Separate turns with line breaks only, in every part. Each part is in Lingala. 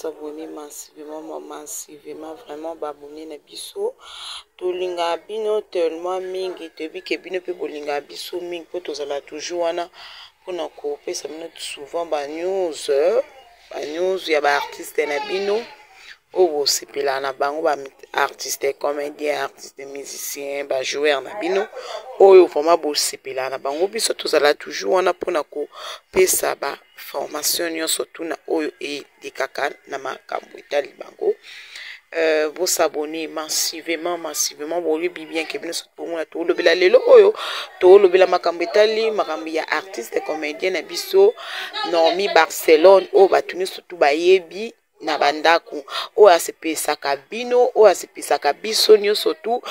Bosabone massivement, massivement vraiment baabone na biso. Tolingaka bino tellement mingi, toyebi ke bino mpe bolingaka biso mingi mpo tozala toujours wana mpona kopesa bino souvent ba news, ba news ya ba artiste na bino oyo bosepelaka na bango, ba artiste comédien, artiste musicien, ba joueur na bino oyo vraiment bosepelaka na bango. Biso tozala toujours wana mpona kopesa ba formation nyonso tuna oyo elekaka na makambo etali bango. Bosabone massivement, massivement. Boyebi bien ke bino soki bomona tolobela lelo oyo, tolobela makambo etali makambo ya artiste comédien na biso Naomi Barcelone, oyo bato nyonso tu bayebi na bandako, oyo asepesaka bino, oyo asepesaka biso nyonso tu.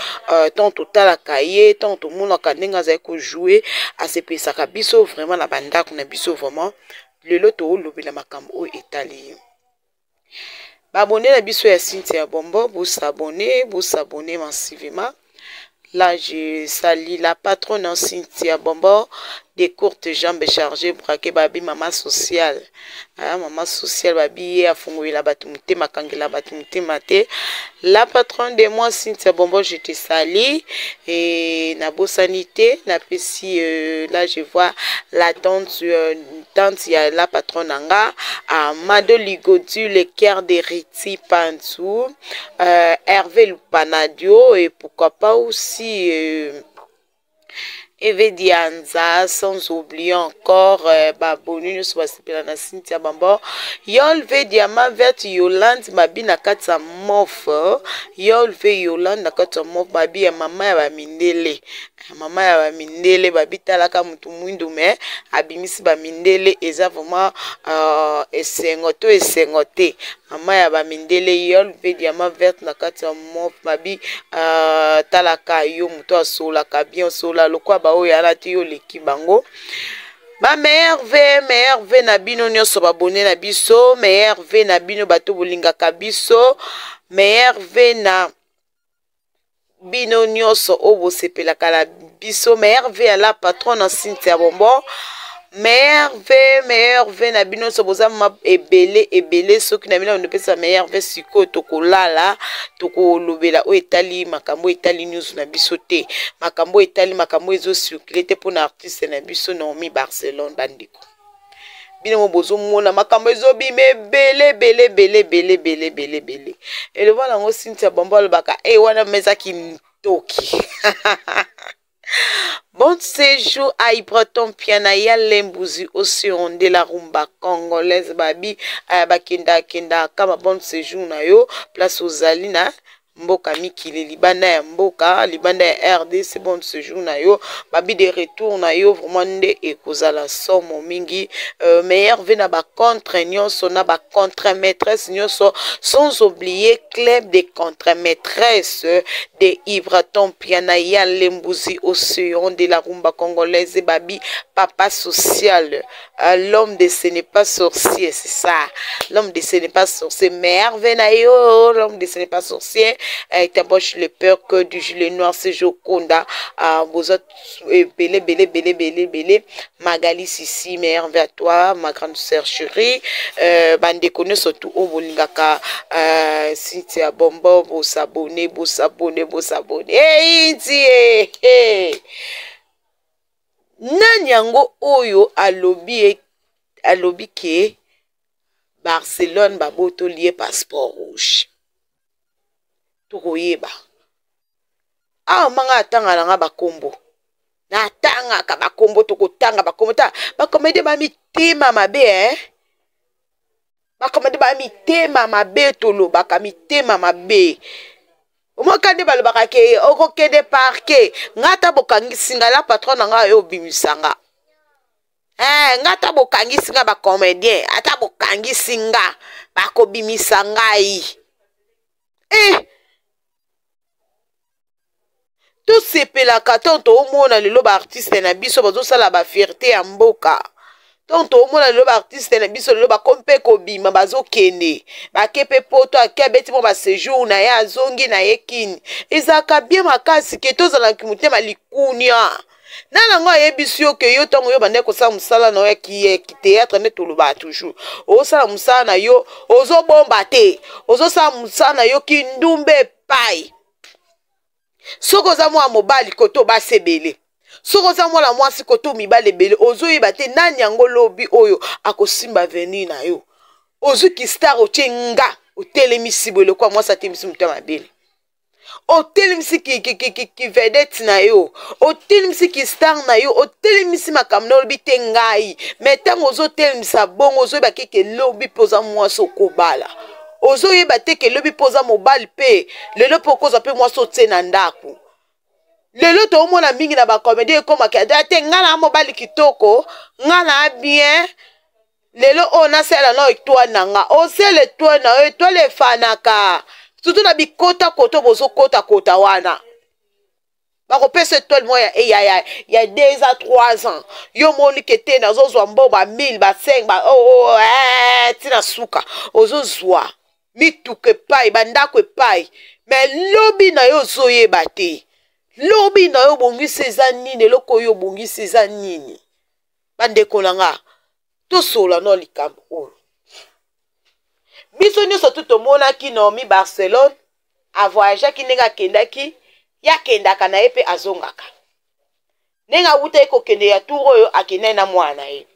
Ntango totalaka ye, ntango tomonaka ndenge azali kojouer, asepesaka biso vraiment na bandako na biso. Vraiment lelo toolobela makambo oyo etali ye. Baabone na biso ya Cynthia Bombo, bosabone, bosabone massivement. Là, je salue la patronne Cynthia Bombo, des courtes jambes chargées, braqué, babi mama sociale. Ah, mama sociale, babi ye afungolela bato motema, akangela bato motema te. La patronne de moi, Cynthia Bombo, je te salue. Et nabosani te, napesi, là je vois la tante, tante ya la patronne nanga, Amado Ligodu, le cœur de Riti Pantou, Hervé Lupanadio, et pourquoi pas aussi Eve Dianza, sans oublier encore baboni nyonso basepela na Cynthia Bambo, Yolve Diamant Verte, Yolande Mabi na kati ya mof, Yolve Yolande na kati ya mof, babi ya mama ya bamindele, mama ya bamindele, babi talaka motu mwindu me abimisi bamindele. Eza vraiment esengo to esengo te. Mama ya bamindele Yolve Diamant Verte na kati ya mof, babi talaka yo moto asolaka bien, osola lokwa baoyo alati yo oleki bango. Ba meilleurs vœux, meilleurs vœux na bino nyonso babone na biso, meilleurs vœux na bino bato bolingaka biso, meilleurs vœux na bino nyonso oyo bosepelaka na biso, meilleurs vœux ya la patronne Cynthia Bonbon, meilleurs vœux, meilleurs vœux na bino nyonso. Boza ma ebele ebele. Soki na bino nopesa meilleurs vœux sikoyo, tokolala, tokolobela oyo etali makambo etali news na biso te, makambo etali makambo ezocirculer te mpona artiste na biso Naomi Barcelone. Bandeko, bino mo bozomona makambo ezobima ebele ebele ebele ebele ebele ebele ebele. Eloba nango Cynthia Bombo, alobaka e wana ma eza kintoki. Bon séjour à Ibraton Piana ya Lembuzi océan de la rumba congolaise, babi bakenda kenda kama. Bon séjour na yo place ozali na mboka mikili, libanda ya mboka, libanda ya RDC. Bon séjour na yo, babi de retour na yo vraiment nde ekozala somo mingi. Meilleurs vœux na bacontre nyonso, na bacontre maîtresse nyonso, sans oublier club de contre maîtresse de Ibraton Piana ya Lembuzi océan de la rumba congolaise, babi papa social, l'homme de ce n'est pas sorcier, c'est ça, l'homme de ce n'est pas sorcier. Merveille na yo, l'homme de ce n'est pas sorcier, taboche le peur que du gilet noir, c'est Joconda, boza ebele ebele ebele ebele ebele. Magali Sisi, merveille à toi, ma grande sœur chérie. Bandeko nyonso tu oyo bolingaka Cynthia Bombo, bosabone, bosabone, bosabone. Hey, inti hey, hey. Nani yango oyo alobi, alobi ke Barcelone babotoli ye passeport rouge? Tokoyeba awa. Manga atanga nanga bakombo, natangaka bakombo, tokotanga bakombo. Ta bacomédien ba mitema mabe, eh? Bacomédien ba mitema mabe, tolobaka mitema mabe. Omoka nde balobaka ke okokende parquet. Nga ata bokangisi nga, la patron na ngai oyo obimisa nga, nga ata bokangisi nga, bacomédien ata bokangisi nga, bakobimisa ngai. Tosepelaka ntango toomona lelo baartiste na biso bazosala bafierté ya mboka, ntango toomona lelo baartiste na biso lelo bakomi mpe kobima, bazokende, bake mpe poto, ake abeti mwa baséjour na ye, azongi na ye kini. Ezalaka bien makasi ke tozalaki motema likunia. Nani yango ayebisi yo ke yo ntango yo bandaki kosala mosala na yo ya kithéâtre, nde tolobaka toujours, ozosala mosala na yo, ozobomba te, ozosala mosala na yo kindumba epai. Soki oza mwana mobali, koto basi ebele. Soki oza mwana mwasi, koto mibali ebele. Ozoyeba te nani yango lobi oyo akosimba avenir na yo. Ozwi kistar, otie nga, otelemisi boye lokola mwasi atelemisi moto ya mabele. Otelemisi kivedette na yo, otelemisi kistar na yo, otelemisi makambo na olobi te ngai. Me ntango ozotelemisa bongo, ozoyeba keke lobi mpe oza mwasi okobala. Ozoyeba te ke lobi mpe oza mobali, mpe lelo mpe okozwa mpe mwasi otie na ndako. Lelo toomona mingi na bacomédie, ekomaka te ngai na mobali kitoko, ngai na bien. Lelo oyo nasala na étoile na nga, osala étoile na yo, étoile efanaka surtout na bikota koto bozokotakota wana. Bakopesa étoile moko ya, ya 2 à 3 ans. Yo moni ke te, nazozwa mbo ba 1000, ba 5, ba oh, oh, eh, ntina suka ozozwa mituka epai, bandako epai. Me lobi na yo ozoyeba te, lobi na yo obongisi eza nini, eloko oyo obongisi eza nini. Bandeko na nga, tosola no likambo oyo. Biso nyonso tu tomonaki Naomi Barcelone avoyageaki, ndenge akendaki, ye akendaka na ye mpe azongaka. Ndenge awutaki kokende ya tour oyo, akendaki na mwana na ye,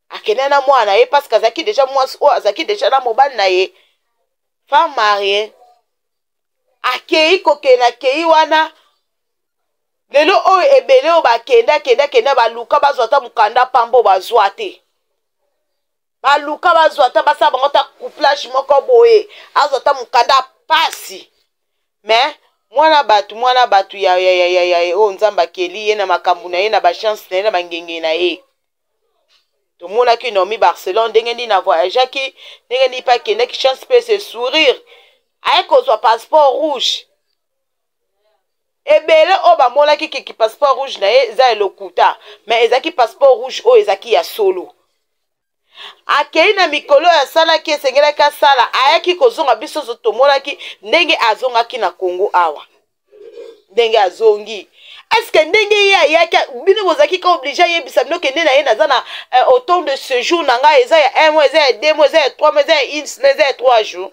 akendaki na mwana na ye parce que azalaki déjà mwasi oyo azalaki déjà na mobali na ye, femme mariée. Akei kokende, akei wana. Lelo oyo ebele oyo bakende, akende, akende, baluka bazwa ata mokanda pambo, bazwa te. Baluka bazwa ata, basala bango ata couplage moko boye, azwa ata mokanda, pasi. Mais mwana bato, mwana bato ya, ya, ya, ya, ya oyo Nzambe akeli ye na makambo na ye, na bachance na ye, na bangenge na ye. Tomonaki Naomi Barcelone ndenge nini avoyageaki, ndenge nini mpe akendaki, chance mpe se sourire, aye kozwa passeport rouge. Ebele oyo bamonaki kiki passeport rouge na ye eza ya lokuta, mais ezalaki passeport rouge oyo ezalaki ya solo. Akei na mikolo oyo asalaki, esengelaki asala, ayaki kozonga. Biso nyonso tomonaki ndenge azongaki na Congo awa, ndenge azongi. Est-ce ndenge ye ayaki, bino bozalaki ka obligé ayebisa bino kende na ye? Naza na autant de séjour na ngai, eza ya 1 mois, eza ya 2 mois, eza ya 3 mois, eza ya une semaine, eza ya 3 jours.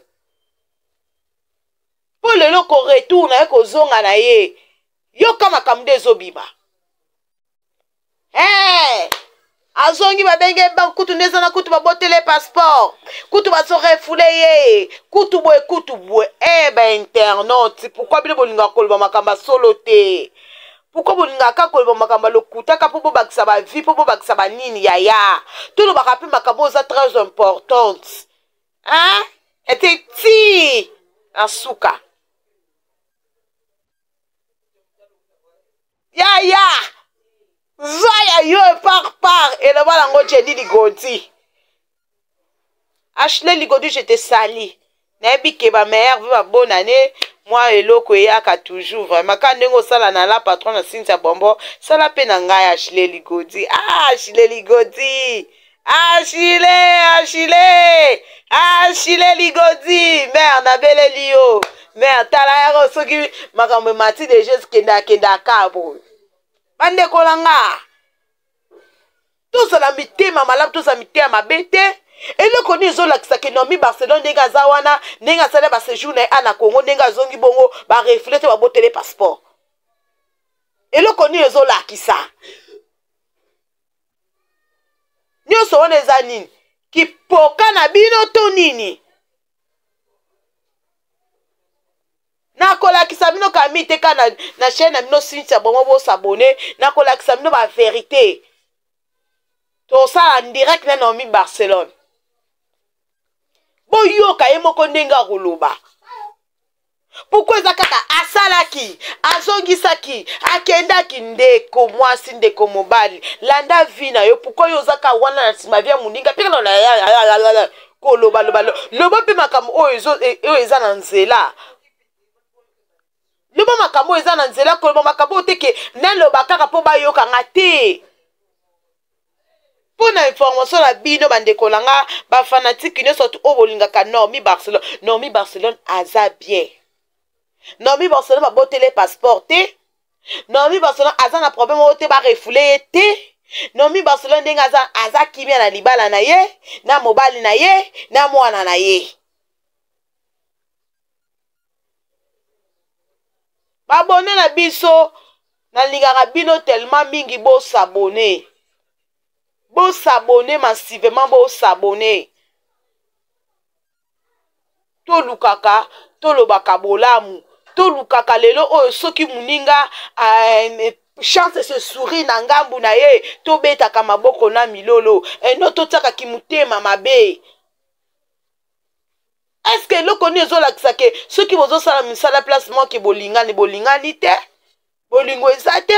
Mpo lelo koretour na ye, kozonga na ye, yoka makambo nde ezobima. Hey! Azongi, babenge kutu nde eza na kutu babotele passeport, kutu bazorefouler ye, kutu boye, kutu boye. E bainternaute, pourquoi bino bolingaka koloba makambo ya solo te? Pourquoi bolingaka kaka koloba makambo ya lokuta kaka mpo bobakisa bavie, mpo bobakisa banini? Yaya, tolobaka mpe makambo oyo eza très importante, hein? Ete ti na suka, yaya, zwa ya yo par par eloba nango Jenny Ligodi, Ashley Ligodi, je te sali. Nayebi ke bameilleur mpe babonne année. Mwa eloko eyaka toujours vraiment ka ndenge osala na la patron na Cynthia Bombo, sala mpe na ngai, Ashley Ligodi. Ah, Ashley Ligodi, Ashley, Ashley, Ashley Ligodi, mare, nabeleli yo mare. Tala yako, soki makambo emati deja, kende, akende aka boye. Bandeko na nga, tozala mitema malamu, tozala mitema mabe te. Eloko nini ezolakisa ke Naomi Barcelone, ndenge aza wana, ndenge asali baséjour na ye a na Congo, ndenge azongi bongo, barefouler te, babotele passeport? Eloko nini ezolakisa nyonso wana? Eza nini? Kipoka na bino to nini? Nakolakisa bino kami te ka na chaîne na bino Cynthia Bongo. Bos'abonner, nakolakisa bino bavérité. Tosala en direct na Naomi Barcelone, boyoka ye moko ndenge akoloba. Pourquoi eza kaka asalaki, azongisaki, akendaki? Ndeko mwasi, ndeko mobali, landa vie na yo. Pourquoi yo ozaka wana na nsima vie ya moninga mpe koloba loba loba mpe makambo oyo eza na nzela? Loba makambo oyo eza na nzela. Koloba makambo oyo te ke naloba kaka mpo bayokanga te. Mpo na information na bino, bandeko na nga bafanatike nyonso oyo bolingaka Naomi Barcelone, Naomi Barcelone aza bien. Naomi Barcelone babotele passeport te. Naomi Barcelone aza na problème oyo te, barefoule ye te. Naomi Barcelone ndenge aza, aza kimia na libala na ye, na mobali na ye, na mwana na ye. Babone na biso, nalingaka bino tellement mingi, bosabone, bosabone massivement, bosabone. Tolukaka tolobaka bolamu, tolukaka lelo oyo soki moninga chance se sourit na ngambu na ye, tobetaka maboko na milolo eno, totiaka kimutema mabe. Eske eloko nini ezolakisa ke soki bozosala misala place moko bolingani, bolingani te, bolingo eza te?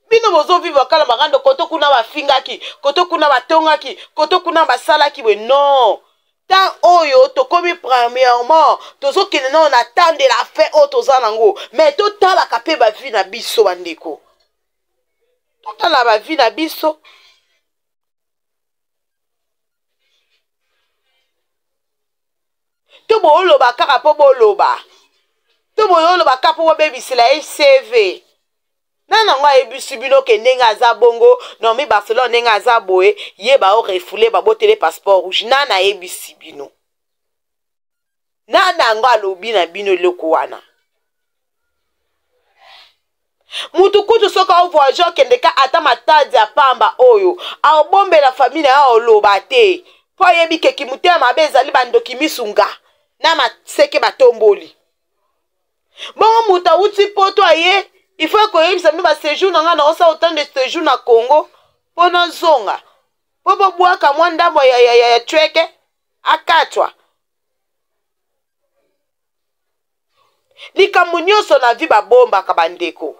Bino bozovivre kala makando, koto kuna bafingaki, koto kuna batongaki, koto kuna basalaki boye. Non, temps oyo tokomi, premièrement tozokende nano na temps de la fin oyo toza nango, mais totalaka mpe bavi na biso. Bandeko, totala bavi na biso. To booloba kaka mpo boloba, to boyoloba kaka mpo bobebisela ye CV. Nani yango ayebisi bino ke ndenge aza bongo, Naomi Barcelone ndenge aza boye, ye baorefoule, babotele passeport rouge? Nani ayebisi bino? Nani yango alobi na bino eloko wana? Mutu kutu soki aovoyage, okende ka ata Matadi ya pamba oyo, aobombela famille na ye, aoloba te, mpo ayebi keki motema mabe ezali, bandoki misunga na maseke batomboli bongo. Moto awuti poto aye, il faut koyebisa bino baséjour na ngai, naosala autant de séjour na Congo mpo nazonga, mpo bobwaka mwa ndambo ya, ya, ya, ya tweke akatwa. Likambo nyonso na vie babombaka, bandeko,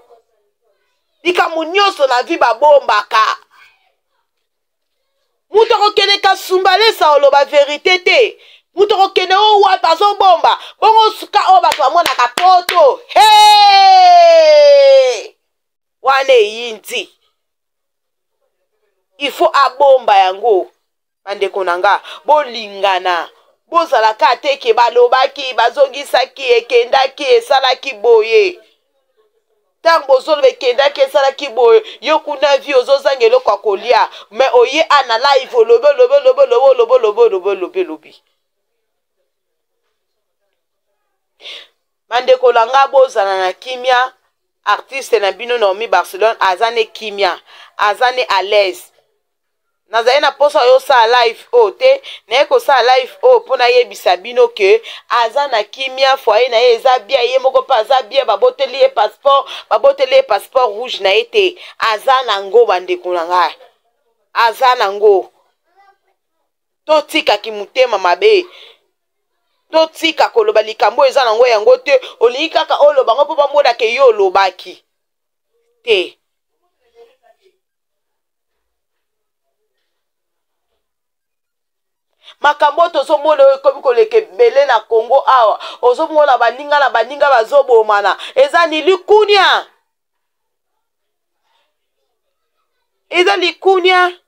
likambo nyonso na vie babombaka. Moto akokende Kasumbalesa, oloba verité te. Moto akokende oyo wapi, azobomba bongo. Suka oyo bato bamonaka poto, he wana eyindi, il faut abomba yango. Bandeko na nga, bolingana, bozalaka te ke balobaki, bazongisaki, ekendaki, esalaki boye. Ntango bozoloba ekendaki, esalaki boye, yo kuna vi ozozanga eloko ya kolia, me oye a na live, olobi, olobi, olobi, olobi, olobi, olobi, olobi, olobi, olobi. Bandeko na nga, bozala na kimia. Artiste na bino Naomi Barcelone aza ne kimia, aza ne à l'aise. Nazali na mposa oyo osala live oyo te, naye kosala live oyo mpo nayebisa bino ke aza na kimia, foyer na ye eza bien, ye moko mpe aza bien. Baboteli ye passeport, baboteli ye passeport rouge na ye te, aza nango. Bandeko na ngai, aza nango. Totikaki motema mabe, totika koloba likambo eza nango yango te. Olingi kaka oloba ngo mpo bamonake yo olobaki te. Makambo oyo tozomona oyo ekomi koleka ebele na Kongo awa, ozomona baninga na baninga bazobomana, eza ni likunia, eza likunia.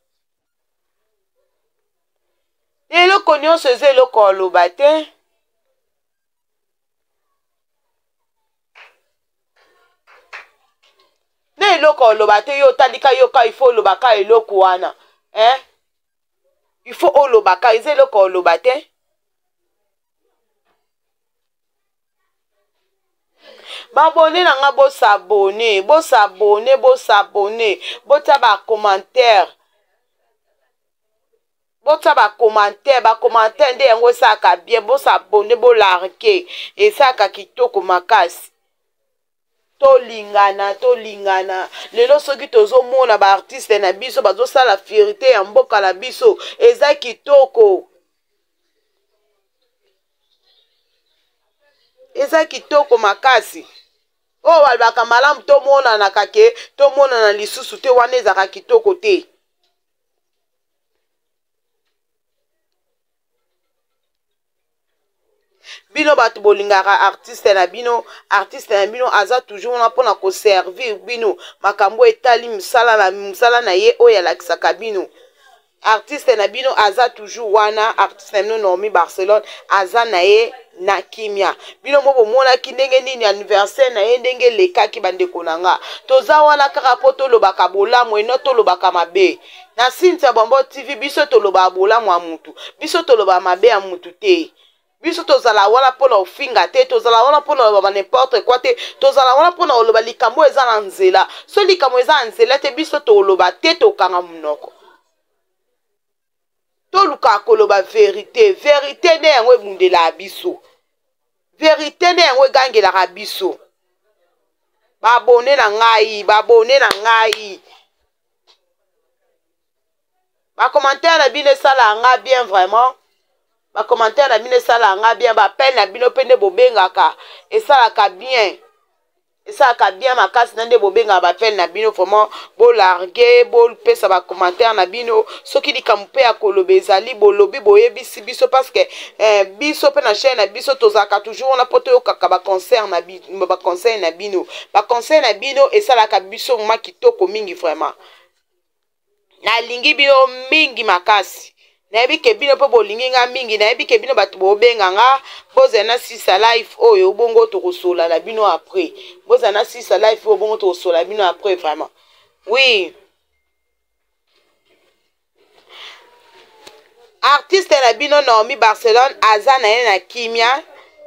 Eloko nyonso eza eloko oloba te. Na eloko oloba te, yo otalika yoka, ifo olobaka eloko wana, eh? Ifo olobaka, eza eloko oloba te. Babone na nga, bosabone, bosabone, bosabone, botia bacommentaire, botia bacommentaire, bacommentaire nde yango esalaka bien. Bosabone, bolarke, esalaka kitoko makasi. Tolingana, tolingana. Lelo soki tozomona baartiste na biso bazosala fierté ya mboka na biso, eza kitoko, eza kitoko makasi. Oyo balobaka malamu, tomonanaka ke tomonana lisusu te, wana ezalaka kitoko te. Bino bato bolingaka artiste na bino, artiste na bino aza toujours wana mpona koservir bino makambo etali mosala na mosala na ye oyo alakisaka bino. Artiste na bino aza toujours wana, artiste na bino Naomi Barcelone aza na ye na kimia. Bino mo bomonaki ndenge nini anniversaire na ye ndenge elekaki. Bandeko na nga, toza wana kaka mpo tolobaka bolamu eno tolobaka mabe. Na Cynthia Bombo TV, biso tolobaka bolamu ya mutu, biso tolobaka mabe ya mutu te. Biso tozala wana mpona ofinga te, tozala wana mpona oloba n'importe quoi te, tozala wana mpona oloba likambo eza na nzela. So likambo eza na nzela te, biso toloba te, tokanga monoko, toluka koloba verite. Verite nde yango ebundelaka biso, verite nde yango egangelaka biso. Babone na ngai, babone na ngai, bacommentaire na bino esalaka nga bien vraiment, bacommentaire na bino esalaka nga bien, baappel na bino mpe nde bobengaka esalaka bien, esalaka bien makasi na nde bobengaka baappel na bino vraiment. Bolarge, bopesa bacommentaire na bino. Soki likambo mpe ya koloba ezali, bolobi, boyebisi biso, parce que biso mpe na chaîne na biso tozalaka toujours wana mpo toyokaka baconcert na baconseil na bino. Baconseil na bino esalaka biso mwa kitoko mingi vraiment. Nalingi bino mingi makasi, nayebi ke bino mpe bolingi nga mingi, nayebi ke bino bato bobenga nga. Bozala na sisa live oyo, bongo tokosola na bino après. Bozala na sisa live oyo, bongo tokosola na bino après vraiment. Oui, artiste na bino Naomi Barcelone aza na ye na kimia,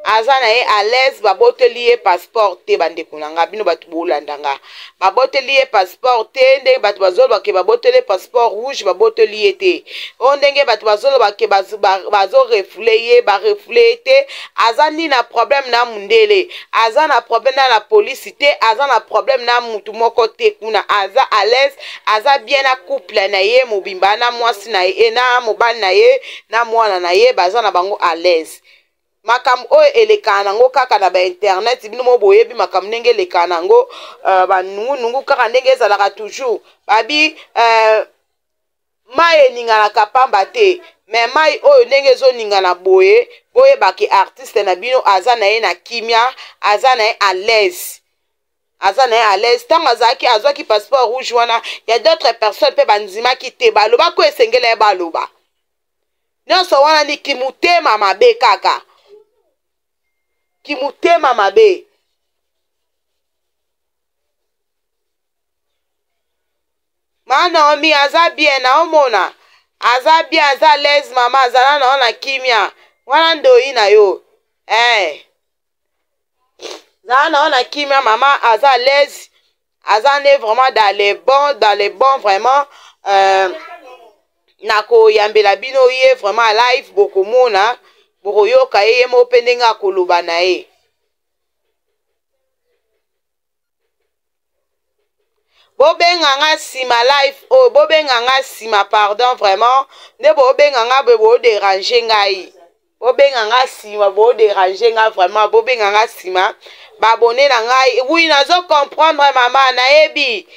aza na ye à l'aise. Baboteli ye passeport te. Bandeko na nga, bino bato bolanda nga, baboteli ye passeport te. Ndenge bato bazoloba ke baboteli ye passeport rouge, baboteli ye te. Oyo ndenge bato bazoloba ke bazorefouler ye, barefouler ye te. Aza ni na problème na mundele, aza na problème na la polisi te, aza na problème na mutu moko te kuna. Aza à l'aise, aza bien na couple na ye mobimba, na mwasi na ye, na mobali na ye, na mwana na ye, baza na bango à l'aise. Makambo oyo elekaka nango kaka na bainternet, bino mo boyebi makambo ndenge elekaka nango, banungunungu kaka ndenge ezalaka toujours. Babi mai eninganaka pamba te, me mai oyo ndenge ezoningana boye, boyebaki artiste na bino aza na ye na kimia, aza na ye à l'aise, aza na ye à l'aise. Ntango azalaki azwaki passeport rouge wana, ya d'autres personnes mpe bandimaki te, balobaki oyo esengeli ye baloba. Nyonso wana ni kimutema mabe, kaka kimutema mabe. Ma Naomi aza bien, naomona aza bien, aza à l'aise. Mama azala nao na kimia wana, ndoi na yo eh. Zala nao na kimia, mama aza à l'aise, aza ne vraiment dans les bons, dans les bons vraiment. Nakoyambela bino ye vraiment live, bokomona, bokoyoka ye, ye moko mpe ndenge akoloba na ye. Bobenga nga nsima live oyo, bobenga nga nsima, pardon vraiment. Nde bobenga nga boye, bodéranger ngai. Bobenga nga nsima, bodéranger nga vraiment. Bobenga nga nsima, babone na ngai. Oui, nazo comprendre mama, nayebi,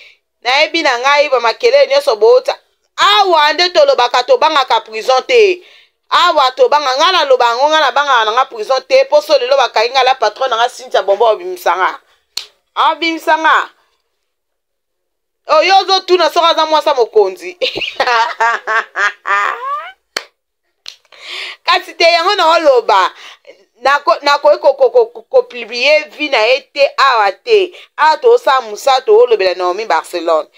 nayebi na ngai bamakelele nyonso boota awa. Nde tolobaka, tobangaka prison te awa, tobanga. Ngai naloba yango, ngai nabangaka na nga prison te, mpo so lelo bakangi ngai, la patron na nga Cynthia Bombo abimisa nga, abimisa nga. Oyo ozotuna soki aza mwasa mokonzi, kasi te, yango naoloba, nakoki kopublier vie na ye te awa te. Awa tozosala mosala, toolobela Naomi Barcelone.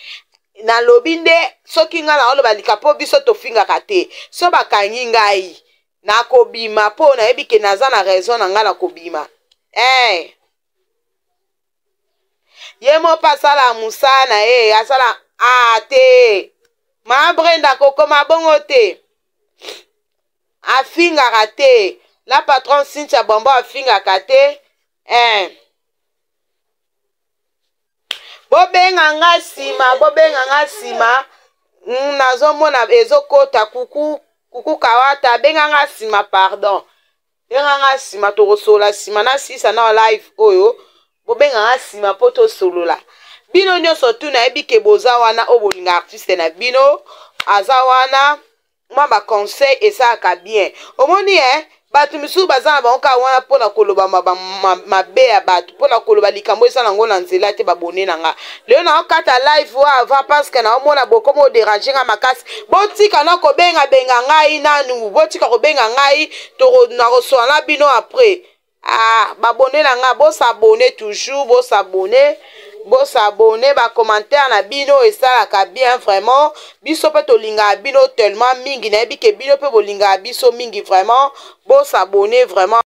Nalobi nde soki ngai naoloba lika, mpo biso tofingaka te. So bakangi ngai, nakobima, mpo nayebi ke naza na raison na ngai, nakobima eh. Ye mo mpe asala mosala na ye, asala a te. Ma Brenda kokoma bongo te, afingaka te. La patron Cynthia Bombo afingaka te eh. Bobenga nga nsima, bobenga nga nsima. Nazomona ezokota kuku kuku kawata, benga nga nsima, pardon, benga nga nsima, tokosola nsima. Nasisa na live oyo, bobenga nga nsima mpo tosolola. Bino nyonso tu nayebi ke boza wana, oyo bolinga artiste na bino aza wana. Mwa baconseil esalaka bien, omoni e. Bato misusu baza na bango kaka wana mpo na koloba mabe ya bato, mpo na koloba likambo eza nango na nzela te. Babone na nga, lelo naokata live wa avant parce que naomona bokoma odéranger nga makasi. Botika na kobengabenga ngai nanu, botika kobenga ngai, nakoswana na bino après. Ah, babone na nga, bos'abonner toujours, bos'abonner, bos'abonner. Bacommentaire na bino esalaka bien vraiment. Biso mpe tolingaka bino tellement mingi, nayebi ke bino mpe bolingaka biso mingi vraiment. Bos'abonner vraiment.